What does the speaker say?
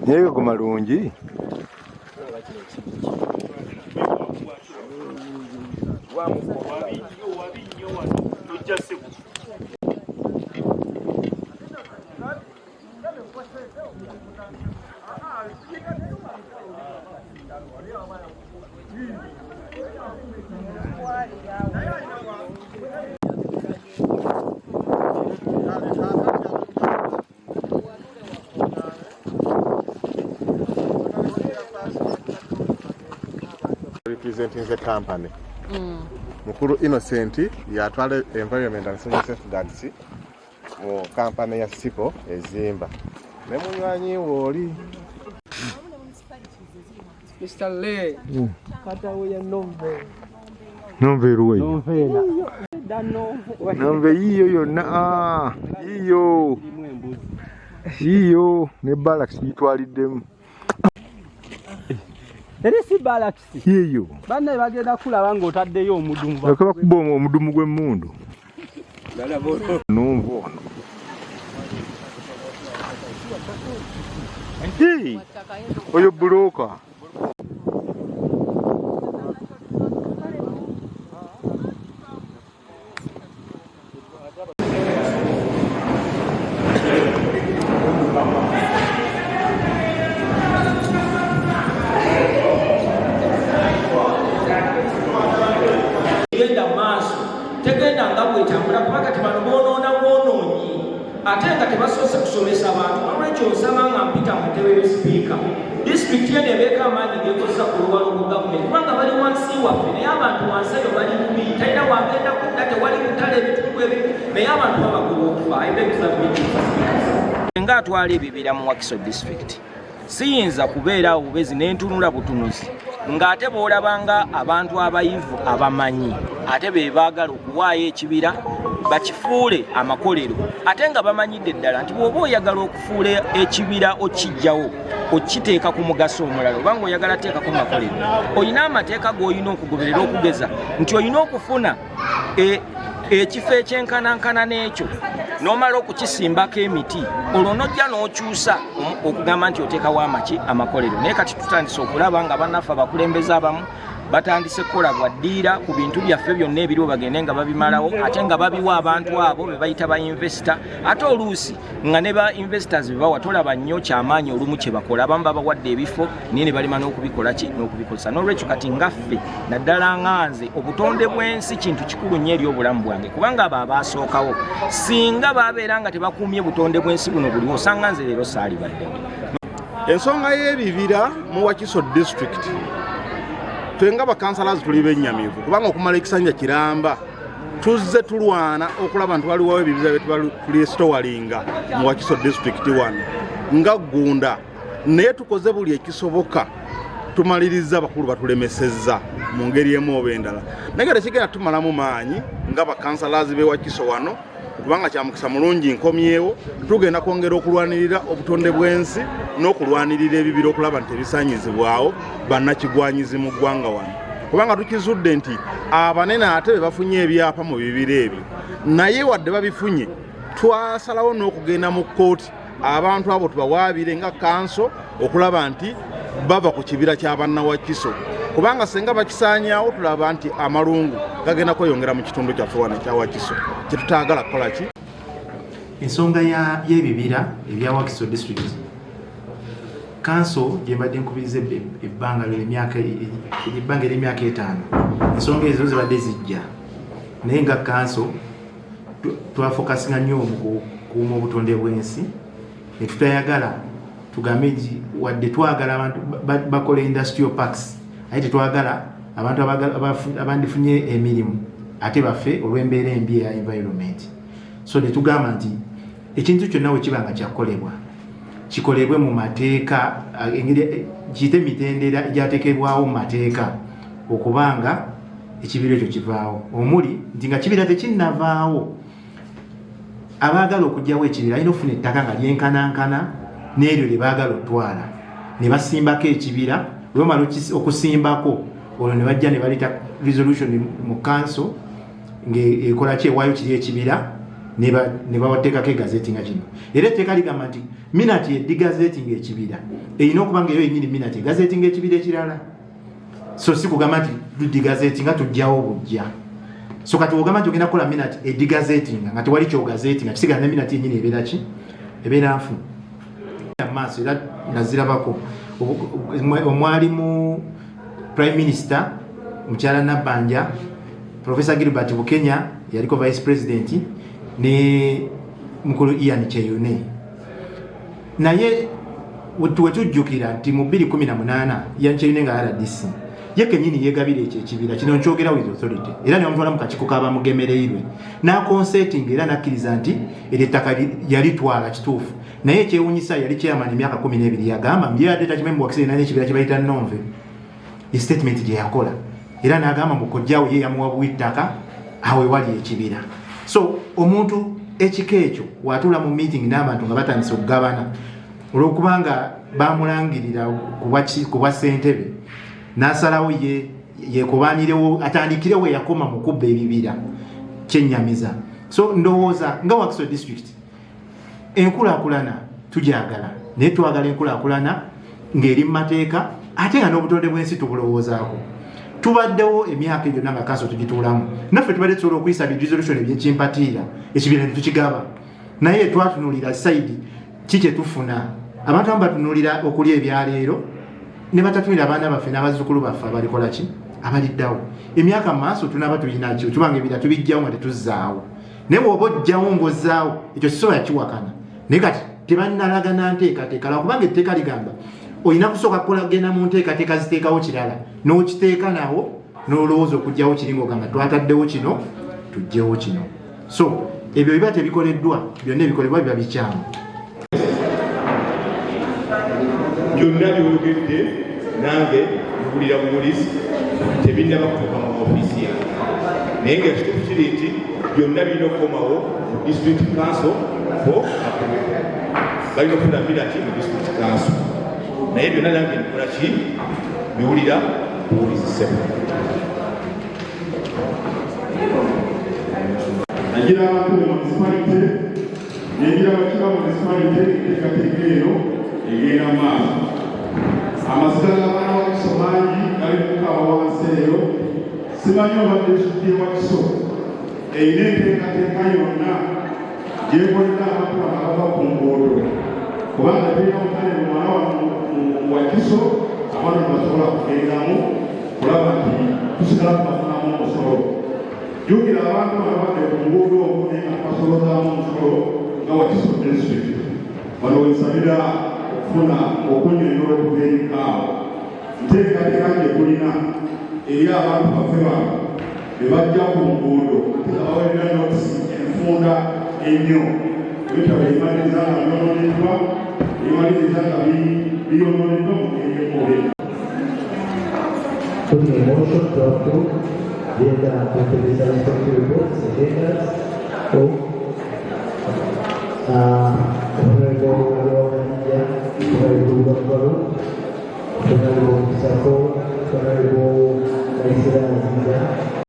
Naye go malungi. Representing the company. Mukulu Innocent yatwala environment and social safeguards mu kampani ya Sipo ezimba ne munywanyi wooli. Mr. Lee. Katawe ya Nombe. Nombe eruwa eyo? Nombe Da Nombe. Nombe yiyo yonna. Ah, yiyo. Yiyo ne barracks yitwaliddemu. Eri si barracks. Yiyo. Banne bagenda kulaba ng'otaddeyo omudumu. Bakaba bakuba omudumu gw'emmundu. Numva ono. Hey, oyo bulooka. Genda maaso tegenda nga bwetambula, kuba kati bano boonoona bwonoonyi ate nga tebasoose kusomesa bantu. Nolwekyo nsaba nga mpita mu ntebe yo sipiika, disitulikiti eno ebeeko amaanyi gekozesa ku luwalo ku gavumenti, kubanga bali wansi waffe, naye abantu wansi eyo bali bubi, talina wagenda kudda, tewali butale ebitundu ebimu, naye abantu babagoba okufa. I beg to submit, Mr. Speaker. Nga atwala ebibira mu Wakiso District, siyinza kubeera awo bubezi nentunula butunuzi ng'ate bw'olabanga abantu abayivu abamanyi ate be baagala okuwaayo ekibira bakifuule amakolero, ate nga bamanyidde ddala nti bw'oba oyagala okufuula ekibira okijjawo okiteeka ku mugaso omulala, oba ng'oyagala teekako makolero, olina amateeka g'olina okugoberera, okugeza nti olina okufuna ekifo ekyenkanankana n'ekyo n'omala okukisimbako emiti, olwo n'ojja n'okyusa okugamba nti oteekawo amaki amakolero. Naye kati tutandise okulaba nga bannaffe abakulembeze abamu batandise kukola bwaddiira ku bintu byaffe byonna ebiriwo, bagende nga babimalawo ate nga babiwa abantu abo be bayita ba investor, ate oluusi nga ne ba investors be bawa tolaba nnyo kyamaanyi olumu kye bakola. Abamu babawadde ebifo naye ne balema n'okubikola ki n'okubikozesa. N'olwekyo kati nga ffe, naddala nga nze, obutonde bw'ensi kintu kikulu nnyo eri obulamu bwange, kubanga abo abaasookawo singa babeera nga tebakuumye butonde bw'ensi buno buliwo, osanga nze leero saalibaddewo. Ensonga y'ebibira mu Wakiso District, ffe nga bakansalazi tuli bennyamivu, kubanga okumala ekisanja kiramba tuzze tulwana okulaba nti waliwo ebibira bye tulisitowalinga mu Wakiso District wano nga Ggunda, naye tukoze buli ekisoboka, tumaliriza, abakulu batulemesezza mu ngeri emu oba endala, naye nga tekigenda tumalamu maanyi nga bakansalazi b'e Wakiso wano, kubanga kyamukisa mulungi nkomyewo. Tugenda kwongera okulwanirira obutonde bw'ensi n'okulwanirira ebibira okulaba nti ebisanyizibwawo bannakigwanyizi mu ggwanga wano, kubanga tukizudde nti abanene ate be bafunye ebyapa mu bibira ebyo, naye wadde babifunye, twasalawo n'okugenda mu kkooti abantu abo tubawaabire nga kanso okulaba nti bava ku kibira kya bannawakiso, kubanga senga bakisaanyaawo tulaba nti amalungu gagenda kweyongera mu kitundu kyaffe wano ekya Wakiso kyetutaagala kukola ki. Ensonga y'ebibira ebya Wakiso District, kanso gye mbadde nkubiriza ebbanga ebbanga ery'emyaka 5, ensonga ezo zibadde zijja, naye nga kanso twafokasinga nnyo mu kukuuma obutonde bw'ensi ne tutayagala tugambe nti wadde twagala abantu bakola industrial parks, aye tetwagala abantu abandifunye emirimu ate baffe olw'embeera embi eya environment. So ne tugamba nti ekintu kyonna bwe kiba nga kyakukolebwa, kikolebwe mu mateeka, engeri kiyite emitendera egyateekebwawo mu mateeka okubanga ekibira ekyo kivaawo, omuli nti nga kibira tekinnavaawo, abaagala okugyawo ekibira alina okufuna ettaka nga lyenkanankana n'eryo lye baagala otwala ne basimbako ekibira. Bwe bamala okusimbako, olwo ne bajja ne baleeta resolution mu kanso ng'ekola ki, ewaayo kiri ekibira. Ne bawateekako egazeti nga kino. Era etteeka ligamba nti minati edigazetinga ekibira erina okuba nga eyo yenyini minati egazetinga ekibira ekirala. So si kugamba nti tudigazetinga tujjawo bujja. So kati wogamba nti ogenda kukola minati edigazetinga nga tewali kyogazetinga, kisigala ne minati yenyini ebeera ki? Ebeera nfu maaso. Era nazirabako omwalimu Prime Minister mukyala Nabbanja, Professor Gilbert Bukenya yaliko Vice President, ne mukulu Ian Kyeyune. Naye wetujjukira nti mu 2018 Ian Kyeyune nga RDC ye kenyini yegabira ekyo ekibira. Kino nkyogera with authority. Era ne bamutwala mu kakiiko k'abamugemereirwe n'aconsenting era n'akkiriza nti eryo ettaka yalitwala kituufu. Naye ekyewunyisa, yali chairman emyaka 12, yagamba mbyeyadde takimanyi muwakiseera n'ekibira kye bayita Nonve. Statement gye yakola era n'agamba mbu kojjaawo ye yamuwa buwi ttaka awo ewali ekibira. So omuntu ekika ekyo watuula mu meeting n'abantu nga batandise okugabana, olwokubanga bamulangirira ku bwa ssentebe, n'asalawo ye yekubanirewo atandikirewo eyakoma mu kubba ebibira, kyennyamiza. So ndowooza nga Wakiso District enkulaakulana tugyagala, naye twagala enkulaakulana ng'eri mu mateeka ate nga n'obutonde bw'ensi tubulowoozaako. Tubaddewo emyaka egyonna nga kanso tugituulamu, naffe tubadde tusobola okuyisa bi resolution ebyekimpatiira, ekibira ne tukigaba, naye twatunulira side ki kyetufuna. Abantu abamu batunulira okulya ebyaleero ne batatunulira abaana baffe n'abazzukulu baffe abalikola ki, abaliddawo emyaka mu maaso. Tunaaba tulina ki tubanga ebira tubijjawo nga tetuzzaawo? Naye bw'oba ojjawo ng'ozzaawo, ekyo sisobola kiwakana. Naye kati tebannalagana nteekateeka, lwakubanga etteeka ligamba olina kusooka kukolagenda mu nteekateeka ziteekawo kirala n'okiteeka nawo n'olowooza okugjawo kiri ng'ogamba twataddewo kino, tugjewo kino. So ebyo biba tebikoleddwa, byonna ebikolebwa biba bikyamu. Byonna byogedde nange mpulira buwulizi, tebinnaba kutuuka mu ofiisi yange, naye nga ekituufu kiri nti byonna birina okukomawo mu district council for approval. Balina okufuna minati mu district council, naye byonna nange nkola ki, biwulira buwulizi, ssebo. Nagira abantu mu municipality, nengira Bakira municipality, enteekateeka eno egenda mu maaso. Amaziga g'abaana Wakiso mangi gali mukaaba wansi eyo. Simanyi oba disitulikiti y'e Wakiso erina enteekateeka yonna gyekolera abantu bano abava ku nguudo, kubanga tulina obutale bumala wano mu Wakiso abantu tebasobola kugendamu kulaba nti tusigala tubafunamu omusolo. Jjukira abantu bano badde ku nguudo okwo, naye nga tubasolozaamu omusolo nga Wakiso District. Wano wensabira okufuna okunnyonnyola okuva erikaawo nteekateeka gye tulina eri abantu baffe bano be bajja ku nguudo ate nga baweerera notisi enfunda ennyo, ebitabo ebimaliriza nga byonooneddwa, ebimaliriza nga biyonooneddwa mu ngeri emu. Putting a motion to approve the agenda 2027 committee reports, agendas. So, Honorable Aliwa, Honorable Gwaru, Honorable Sako, Honorable Kaisira Aziza.